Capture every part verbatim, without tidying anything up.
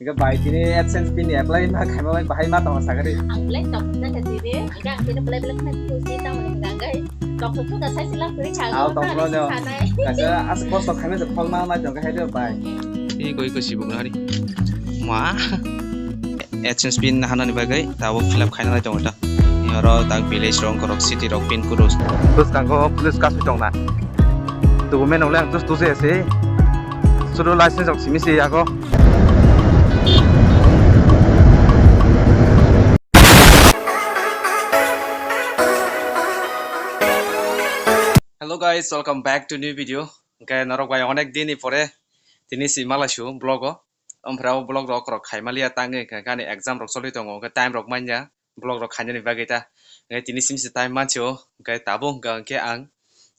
Hingke bai tini AdSense pin ni apply ma khaima bai bahai ma tongma sakari. Ang belai tongthok na kha tini. Hingke ang tini belai belai khna tini si tamo ni hingke ang gai tongthok thok da sai sila kuri kha. Aw, tongthok no. Kaisa asa kosto khaima se phol ma ma tong kha hai de bai. Tini koi koi sibuk nari. Ma. AdSense pin hanani bagwi tabuk fill up khaina nai tongo ta. Oro tak village rok, borok city rok pin kudu. Bwskango police kasui tongna. Document nongle ang tus tus ese. Sudu license rok simi se yago. Hello guys, welcome back to new video. Hingke norok bai onek din ni pore tini si malaisu vlog o. Omphrao vlog rok rok khaimaliya tangwi hingke ani exam rok choli tongo, hingke time rok manya vlog rok khainani bagwi ta. Hingke tini simsi time mansi o, hingke tabuk hingka hingke ang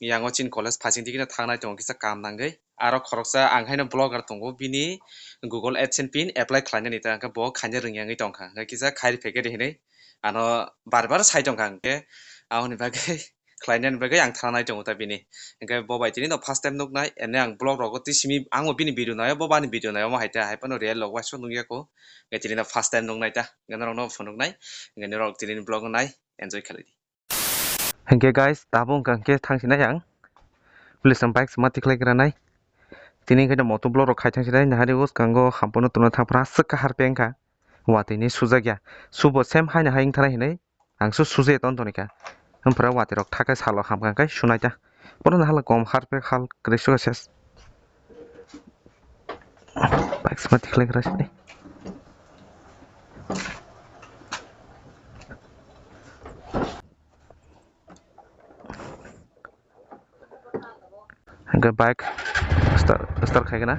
yango chini college phasing dikino thangnai tongo kisa kam nangwi. Aro khoroksa ang haino vlogger tongo, bini Google AdSense pin apply khlainani ta, hingke bo khaina rwngya wngwi tongkha, hingke kisa khairi phekhe de hinwi ano bar bar sai tongkha, hingke aboni bagwi khlainani bagwi ang thangnai tongo ta bini. Hingke bo bai tini no first time nuknai, ene ang vlog rogo tei simi ang bo bini video naio, bo bani video naio, omo hai ta, hai phano real rok waisa nukya kho. Hingke tini no first time nuknai ta, hingke norok no phunuknai, hingke norok tini ni vlog no nai enjoy khlai di. Hingke guys, tabuk hingka hingke thangsinai ang. Police ang bike sima tikhlai granai. Tini hingke moto vlog rok khai thangsinai, nahari bwskango hampono tuna thangphra aswk kahar pengkha. Watwi ni sujak ya. Subo same haino hai wngthanai hinwi. Ang su suje ton tonika. Ampra watwi rok thaka salo hamkha khe sunai ta. Bono hala kom harpek hal kwrwi suka ses. Bike sima tikhlai gra sini. Hingke bike start, start khai gana.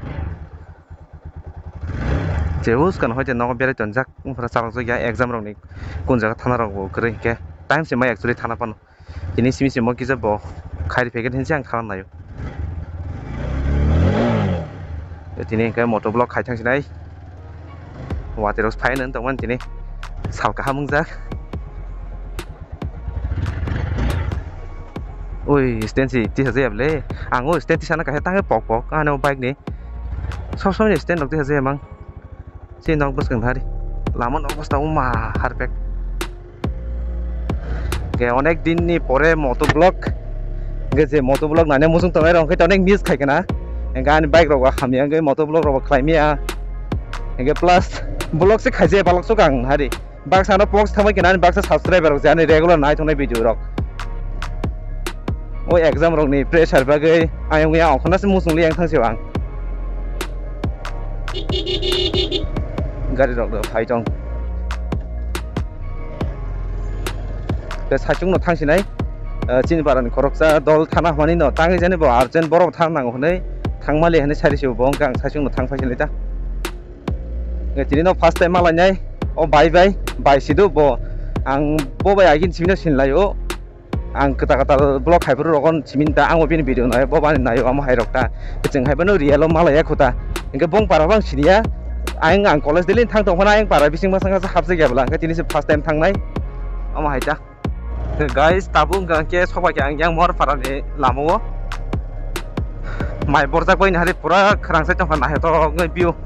Je us kan hoite nogo berai tonjak, wngphra chalok jak ya exam rok ni kun jaga thana rok bo kwrwi hingke time se mai actually thana phano. Tini simi simo kisa bo khairi phaikhe hinse ang thana naio. Tini hingke moto vlog khai thang sinai. Watwi rok phai nang tongmani tini sal kaham wngjak. Oi, stand si tisa jaya bole. Ang o stand tisa na kaisa tangwi pok pok. Ano bike ni. Sob somoi ni stand rok tisa jaya mang. Si nok bwskang thari. Lama nok bwskang ma harpek. Hingke onek din ni pore moto vlog. Hingke je moto vlog nani muchung tongnai rok hingke onek miss khai kana. Hingke ani bike rok bo hamya hingke moto vlog rok bo khlai maya. Hingke plus vlog se khaijaya balok sok ang hari. Baksa no post thangbai kana ani baksa subscriber rok je ani regular nai tongnai video rok. O exam rok ni pressure bagwi ayang ya okhona se muchung li yang thang se ang. Gari rok do phai tong. Te saichung no thang sinai, eh, chini para ni khoroksa dol thana hwnmani no tangwi jani bo urgent borok thang nango hwnwi thang mali hwnwi sari se bo wngkha ang saichung no thang phai sinai ta. Tini no first time malai nai o bai bai bai sido bo ang bo bai agin simi no sinlai o. Ang kwtal kwtal vlog khai phuru rogon simin ta, ang bo bini video naio, bo bani naio, amo hai rok ta. Chwng hai phano real o malaya kho ta. Hingke bong para bang siniya. Ang, ang college daily thang tong phano ang para bising masang hapjak ya bwla. Hingke tini se first time thangnai. Amo hai ta. Guys, tabuk hingke ang khe sok bai khe ang yang Mohar para ni lama o. Mai borjak bai ni hari pura khwrang sai tong kha naithotok wngwi view.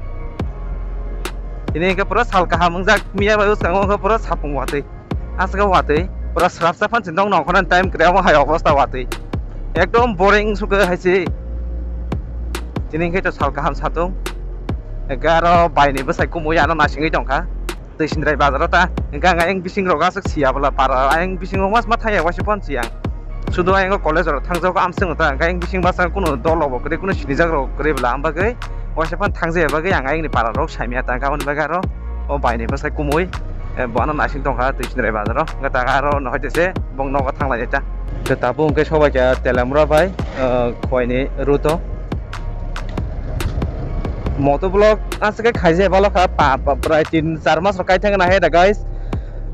Tini hingke pura sal kaham wngjak miya bai bwskango hingke pura sapung watwi. Aswk watwi, pura srapsa phan chwng nokno okhorna time kwrwi, omo hai obostha watwi. Ekdom boring sukha hai se. Tini hwnkhe to sal kaham satung. Hwnkhe aro baini bwsai kumui ano naisingwi tongkha. Twi Sindrai bazaro ta. Hwnkhe ang ayang bising rok aswk siya bwla para, ayang bising rok mas ma thangya waisa phan siyang. Sudu ayang college rok thangjago amswk ta, hwnkhe ayang bising bwskango kunu dol rok bo kwrwi, kunu sinijak rok kwrwi bwla, am bagwi waisa phan thangjaya bagwi ang ayangni para rok saimya ta, hwnkhe aboni bagwi aro o baini bwsai kumui. Eh, bo ano naising tongkha twi Sindrai bazaro. Hwnkhe ta aro no hoite se bong nogo thang lai ta. Hwnkhe tabuk hwnkhe sobai kha Telamura bai, eh, Khowaini route o. Moto vlog aswk khe khaijak balo kha pa, pa, prai tin char mas rok kai thang na he da guys.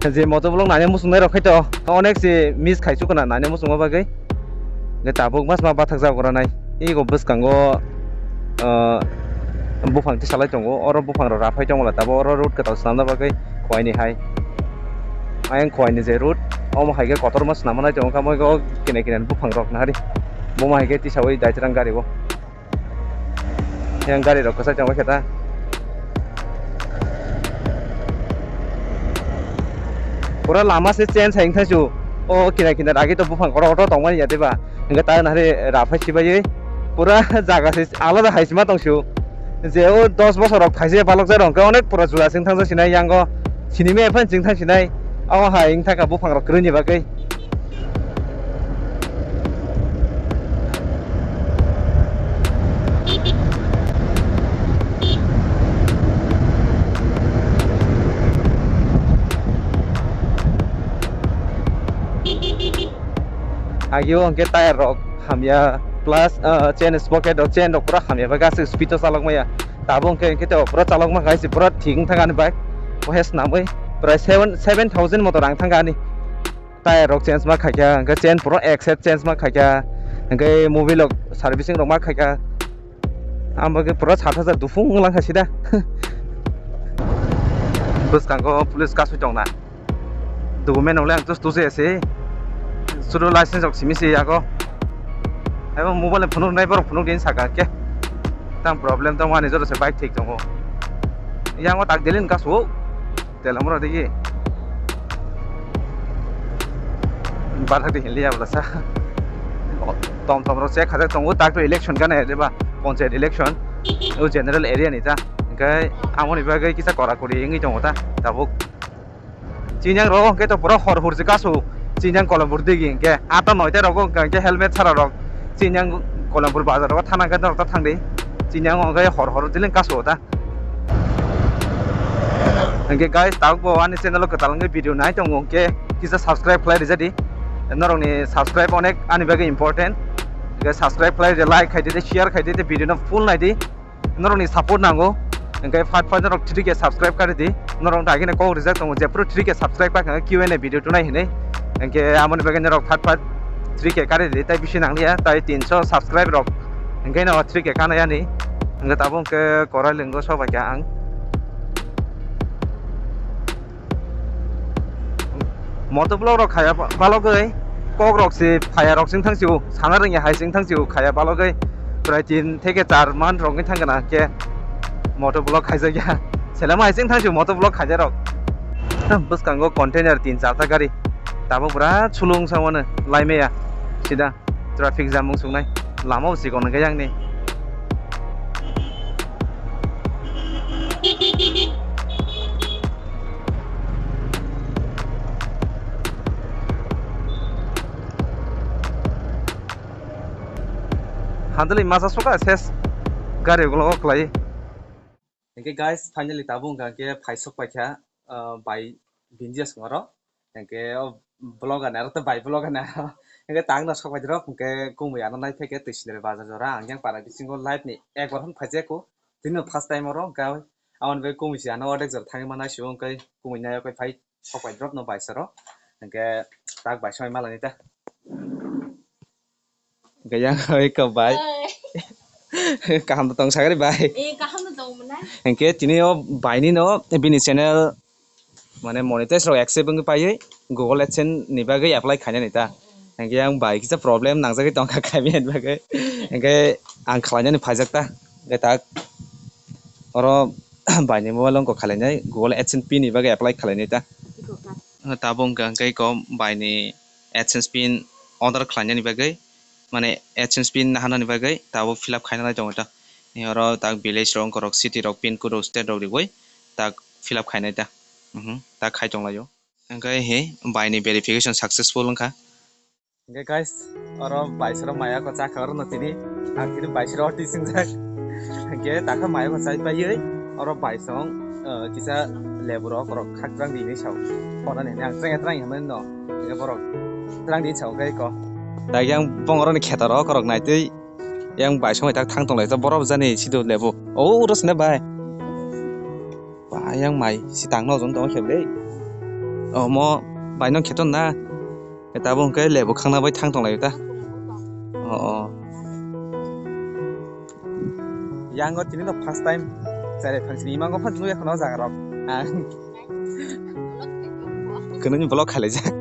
Je moto vlog nani muchung nai rok khai to onek se miss khai chukna nani muchung o bagwi. Hwnkhe tabuk mas ma bathak jak ora nai. Ego bwskango, ah, buphang tisalai tongo. Oro buphang rok raphai tongo la, tabuk oro road kwtal swnamna bagwi Khowaini hai. Ayang Khowaini je road, omo hai khe kotorma swnam manai tongo, kamo ego kene kene buphang rok nahari. Bomo hai khe tisawi Daichirang gari o. Yang gari rok kwchai tongo khe ta. Pura lama se change hai wngthang su. O kina kina agi to buphang kotor kotor tongmani ya diba? Hingke ta nahari raphai sibaiwi pura jaga se alada hai sima tong su. Je o dos bosor rok thaise balok jai rok hingke onek pura jula se wngthang sinai yango sinimai phano chingthang sinai. Abo hai wngthang kha buphang rok kwrwini bagwi. Agio hingke tire rok hamya plus, ah, chain sprocket rok, chain rok pura hamya bai gasik speed o chalok maya. Tabuk hingke, hingke to pura chalok ma kaisa pura thik wngthang ani bike. Bo he swnamwi prai seven, seven thousand moto rang thang ani. Tire rok change ma khaikha, hingke chain pura ek set change ma khaikha, hingke mobile rok servicing rok ma khaikha. Ang bagwi pura sat hajar dufung wng langkha sida. Bwskango police kasui tongna. Document nongle ang tus tus se. Suru license rok simi se yago. Abo mobile phunuk nai borok phunuk din saka ke. Tang problem tong ani jora se bike thik tongo. Yango tak delin kasu. Telamura digi. Bathak de hinliya bwlasa. Tom tom rok chek khajak tongo, tak to election gana eba panchayat election. O general area ni ta. Hingke amoni bagwi kisa kora kori wngwi tongo ta. Tabuk. Chinyang rogo hingke to pura hor hor se kasu. Chinyang Kolompur digi hingke ata noita rogo hingke helmet sara rok. Chinyang Kolompur bazar rogo thana hingke norok ta thangdi. Chinyang hingke hor hor jiling kasu ta. Hingke guys, tabuk bo ani channel o kwtal wngwi video nai tongo, hingke kisa subscribe khlai rijadi. Norokni subscribe onek ani bagwi important. Hingke subscribe khlai ridi, like khai di, share khai di, video no full nai di. Norokni support nango. Hingke fat fat norok three K subscribe kari di. Norok dagina kok rijak tongo, jephru three K subscribe kha hingke Q and A video tunai hinwi. Hingke amoni bagwi norok fat fat three K kari di, tai bisi nangliya, tai tinso subscribe rok. Hingke no three K kana yani. Hingke tabuk hingke korai lingo sobai kha ang. Motovlog rok khaya ba-, balogwi kok rok se phaya rok sing thang sio, sana rwngya hai sing thang sio, khaya balogwi prai tin theke char man rok wngwi thang gana ke motovlog khaijak ya. Selama hai sing thang sio motovlog khaijak rok. Bwskango container tin char ta gari. Tabuk bwrad sulung sa mano lai maya sida. Traffic jam wng suknai. Lama o chikon hwnkhe yang ni. Handle masa suka ses gari ulo kwlai. Hingke guys, finally tabuk hingka hingke phaisok paikha, ah, bai bindia songaro. Hingke o vlog ani aro tei bai vlog ani aro. Hingke tang no sok bai rok hingke kumui ano nai phaikhe twi sinari bazar jora. Ang yang para bisingo live ni ekbar hwn phaijak o. Tini no first time oro hingke aboni bagwi kumui se ano ordek jora thangwi ma naisio hingke kumui nai phai sok bai drop no bai saro. Hingke tak bai soi malani ta. Hingke yang oi kok bai. Oi. Kaham tong sagari bai. Eh, kaham no tong mwnai. Hingke tini o bai ni no bini channel mane monetize rok accept wngwi paiwi Google AdSense ni bagwi apply khainani ta. Hingke yang bai kisa problem nangjagwi tongkha khaimani bagwi. Hingke ang khlainani phaijak ta. Hingke tak oro bai ni mobile o wngkha khalainai Google AdSense pin ni bagwi apply khalainai ta. Tabuk hingke hingke ko bai ni AdSense pin order khlainani bagwi, mane AdSense pin naharnani bagwi tabuk fill up khaina nai tongo ta. Ni oro tak village rok, wngkha rok city rok, pin code rok, state rok riwi tak fill up khainai ta. Mhm, tak khai tonglaio. Hingke he bai ni verification successful wngkha. Hingke guys, oro bai soro maya ko chakha oro no tini. Ang tini bai soro oti singjak. Hingke takha maya ko chai paiwi oro bai song, eh, kisa lebu rok, rok khak jang di hinwi sao. Kono ni ang jang etrang hinmani no. Hingke borok jang di sao khe ko. Dai yang bong oro ni kheto rok, rok naitwi yang bai song tak thang tong lai to borok jani sido lebu. O oro sene bai. Ba yang mai si tang no jong tong khe le. Omo bai no kheto na. Tabuk hingke lebu khangna bai thang tong lai ta. O, o. Yang o tini no first time chare phang sini imango phang nugya khano jaga rok. Ang. Kunu ni vlog khalai jak.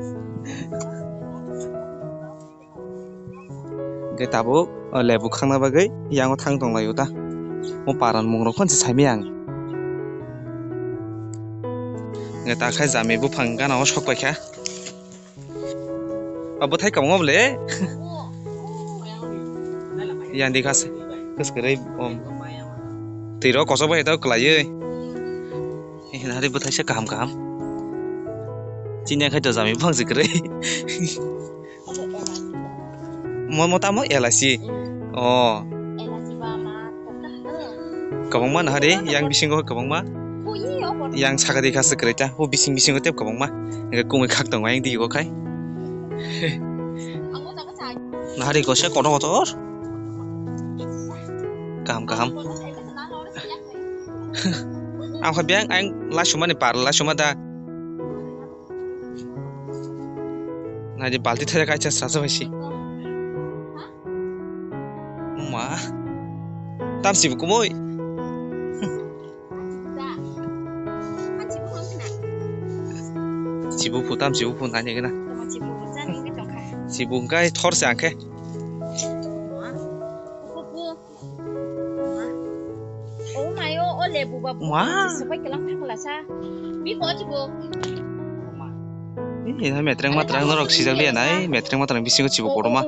Hingke tabuk, o, lebu khangna bagwi yango thang tong lai o ta. O paran mung rok phano se sai maya ang. Hwnkhe ta khe jami buphang gana o sok pai kha. Abo thai kwbangma bole. Yang di khas. Khas kwrwi, om. Twi rok kochok bai tao kwlaiwi. Eh, nari bwthai se kaham kaham. Chini khai to jami buphang se kwrwi. Mo, mo tamo elachi. Oh. Kwbangma nahari, yang bisingo kwbangma. Yang sakari khas kwrwi ta. O bising bisingo tep kwbangma. Hwnkhe kumui khak tongo yang di o khai. Nahari ko se kotor kotor. Kaham kaham. Ang kha biyang ang lasumani par lasuma da. Nai di balti thai kaisa sasa bai si. Ma. Tam si kumui. Chibu phu tam chibu phu nai ni gana. Chibu kai thor se ang khe. O mayo o lebu ba. Ma. Sabai kelang thang la sa. Bi ko chibu. Ih, metreng matrang norok sijak liya nai, metreng matrang bisingo chibu kotorma.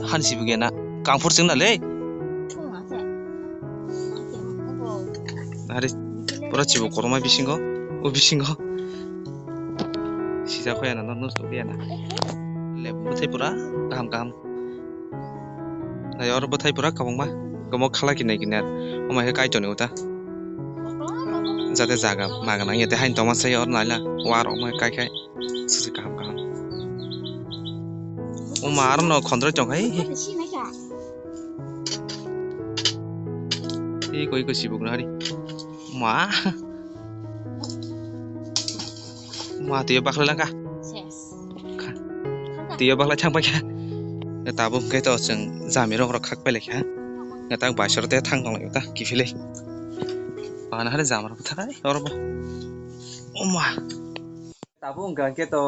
Han chibu gena. Kangphur chwng na le. Are, pura chibu kotorma bisingo, o bisingo. Sijak hoya na, norok liya na. Lebu bwthai pura kaham kaham. Nai oro bwthai pura kwbangma. Kwbangma khala kinai kinai. Omo khe kaitor ni uta. Jate jaga maga nang yate hain tongma sai oro naila. Warok ma kai kai. Sisi kaham kaham. Oma aro no khondroi tong hai. Ei koi koi sibuk nari. Ma. Ma tiyo bakla langka. Ses. Kha. Tiyo bakla chang paikha. Tabuk hwnkhe to chwng jami rok rok khak pailekha. Ngetak baisor te thang tong ta kiphilwi. Bana hare jam rok thai oro bo. Oma. Tabuk hwnkha hwnkhe to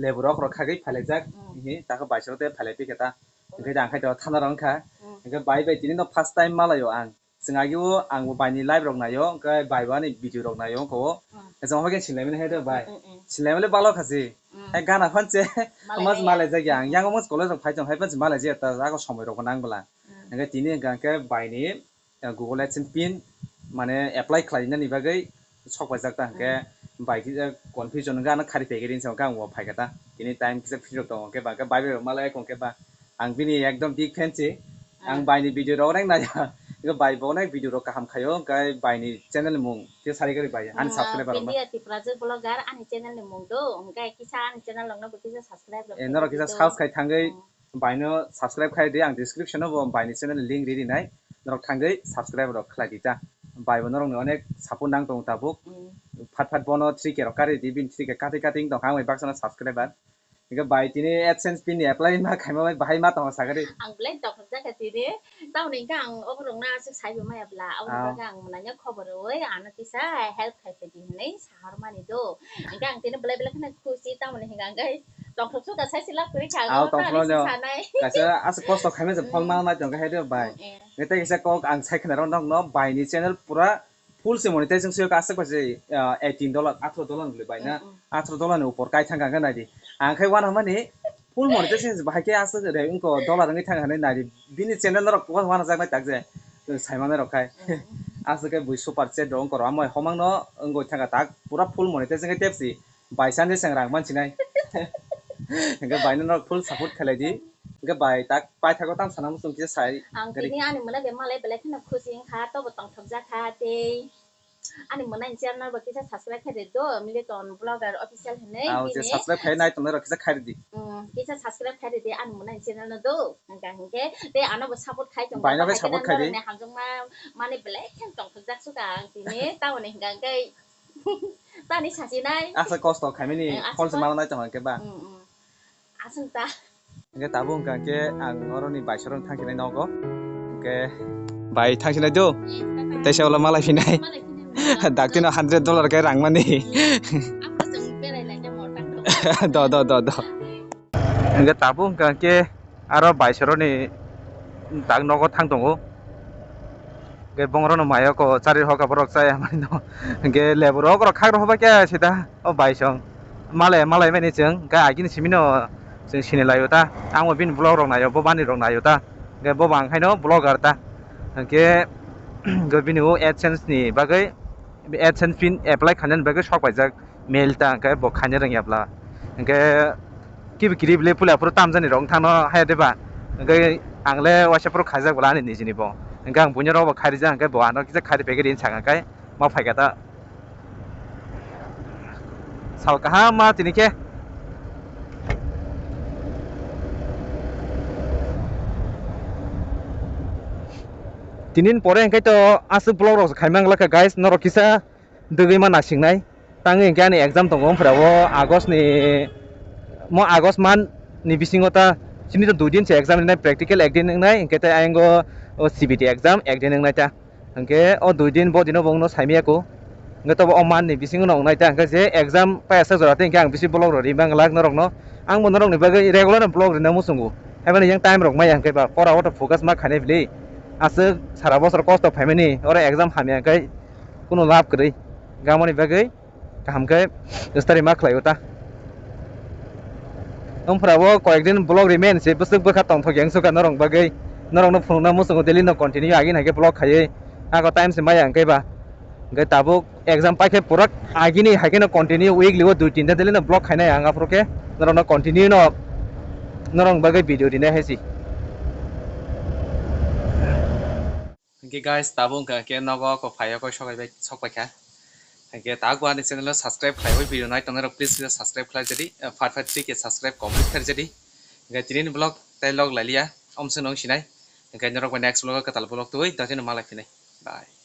lebu rok rok khagwi phailaijak. Mm. Hi, takha baisor te phailai pikha ta. Hwnkhe ang khai to thana rok wngkha. Mm. Hwnkhe bai bai tini no first time malaio ang. Chwng agio ang bo baini live rok naio, hwnkhe bai bo ani video rok naio wngkha o. Mm. Chwng hokhe sinlaimani hai rw bai. Mm, mm, mm. Sinlaimani balo khasi. Mm. Hai gana phan che, malai mas maya. Malai jagya ang. Yang mas college rok phai tong hai phan malai jagya ta, ako somoi rok nang bwla. Mm. Hwnkhe tini hwnkha hwnkhe baini, eh, Google AdSense pin, mane apply khlainani bagwi sok paijak ta hwnkhe, mm, bai kisa confusion wngkha, ano khari pegiri hinwi sa hwnkhe ang bo phaikha ta. Tini time kisa free rok tongo hwnkhe ba, hwnkhe bai bai rok malai kho hwnkhe ba. Ang bini ekdom big fan se. Ang, ah, baini video rok onek nai. Hwnkhe bai bo onek video rok kaham khaio, hwnkhe baini channel ni mung kisa sari kari bai, ani, hmm, subscriber rok no. India Tiprajwk Vlogger ani channel ni mung do, hwnkhe kisa ani channel rok no bo kisa subscribe rok, eh, khaidi norok kisa do. Subscribe khai thangwi, hmm, baino subscribe khai di, ang description o bo baini channel ni link ri rinai, norok thangwi subscribe rok khlai di ta. Bai bo norok ni onek support nang tongo tabuk. Hmm. Phat phat bono three K rok kari di, bini three K kati kati wng tong kha, ang bai baksa no subscriber. Hingke bai tini AdSense pin ni apply ma khaima bai bahai ma tongo sakari. Ang belai dokhorjak kha tini. Tamoni hingke ang oborok no aswk saibo maya bla. Aboni, ah, bagwi ang mwnanya khobor rwui ano kisa help khai phaidi hinui sahormani do. Hingke ang tini belai belai kheno khusi tamoni hingka hingke tongthok suka sai se lab kwrwi kha. Ah, tongthok no. Sanai. Kaisa aswk kosto khaima se, hmm, phone ma nai tongkha hai do bai. Hmm, eh. Hingke tei kisa kok ang sai khna rw nokno bai ni channel pura full se monetize wng sio aswk bai se, ah, eighteen dollar, atharo dollar ni bai na. Mm, mm. Atharo dollar ni upor kai thang kha nai di. Ang khai wana mani full monetize wng bahai khe aswk re wngko dollar wngwi thang kha nai di. Bini channel rok wana jak nai tak je, eh, sai manai rok khai. Mm, mm. Aswk khe bui super chat rok wngko rw amoi homang no wngwi thang kha tak pura full monetize wngwi tepsi. Bai sani se rang mansinai. Hingke bai no full support khlai di. Hingke bai tak paithago tam sana muchung kisa sai. Ang gari. Tini ani mwnai bai malai belai kheno khusi wngkha, tobo tongthokjak kha tei ani mwnai channel bo kisa subscribe khai di do, Militon Vlogger Official hinui. Ah, je bini subscribe khai nai tongnai rok kisa khai di. Mm, kisa subscribe khai di ani mwnai channel no do. Hingka hingke tei ano bo support khai tong. Bai no khe bahai support khai di. Norok ni hamjakma mani belai khe tongthokjak suka ang tini tamoni hingka hingke. Tani sasinai. Asa kosto khaimani. Eh, asa phol se ko- mala nai tong khe ba. Mm, mm. Aswng ta. Hingke tabuk hingka khe ang oroni bai sorong thang khinai nogo. Hingke bai thang khinai do. Eh, tata. Teisa ulo malai phinai. Malai phinai. Dakti no hundred dollar khe rang mani. Eh, ako chwng berai lai khe mortang do. Do, do, do, do. Hingke tabuk hingka khe aro bai soroni tak nogo thang tongo. Hwnkhe bongrokno mayo ko chari hoka borok chaya mani no. Hwnkhe lebu rok rok khak rok hoba khe sida o bai song. Malai malai mani chwng hwnkhe agini simi no chwng sini laio ta. Ang bo bini vlog rok naio, bo bani rok naio ta. Hwnkhe bo bang khaino vlogger ta. Hwnkhe hwnkhe bini o AdSense ni bagwi, AdSense pin apply khainani bagwi sok paijak. Mail ta hwnkhe bo khaina rwngya bla. Hwnkhe kibi kiri bwle puila phuru tamjani rok wngthangno haya deba. Hwnkhe ang le waisa phuru khaijak bwla ani nijini bo. Hwnkhe ang buino rok bo kharijak hwnkhe bo ano kisa khari pegedi hinwi sakha hwnkhe ma phaikha ta. Sal kaham ma tini khe. Tinin pore hwnkhe to aswk vlog rok khaimang lakha guys, norok kisa dwgwi ma nasingnai. Tangwi hwnkhe ani exam tongo, wngphra o August ni, mo August month ni bisingo ta, chini to dui din se exam rinai, practical ekdin wngnai, hwnkhe tei ayang o, o C B T exam ekdin wngnai ta. Hwnkhe o dui din bo dino bo wngno saimaya kho. Hwnkhe tobo o month ni bisingo no wngnai ta, hwnkhe je exam paiyasak jora tei hwnkhe ang bisi vlog rok rimang glak norokno. Ang bo norokni bagwi regular no vlog rina muchungo. Haibani yang time rok maya hwnkhe ba pora o to focus ma khainai bwle. Aswk sara bosor kosto phaimani, oro exam hamya hwnkhe kunu lab kwrwi. Gamoni bagwi kaham khe study ma khlaio ta. Wngphra o koyek din vlog remain se bwswk bwkha tongthok yang suka norok bagwi, norokno phunukna muchungo daily no continue agini hai khe vlog khaiwi ako time se maya hwnkhe ba. Hwnkhe tabuk exam paikhe purak agini hai kheno continue weekly o dui tinta daily no vlog khainai ang aphuru khe norokno continue no norok bagwi video rinai hai se. Hwnkhe guys, tabuk wngkha khe nogo kok phaio kok sokai bai, sok paikha. Hwnkhe tabuk ani channel no subscribe khlaiwi video nai tongnai rok please subscribe khlai jadi, eh, phat phat twi khe subscribe complete khlai jadi. Hwnkhe tini ni vlog tei log lailiya, omswk nung sinai. Hwnkhe norok bai next vlog o kwtal vlog twi, dati no malai phinai. Bye.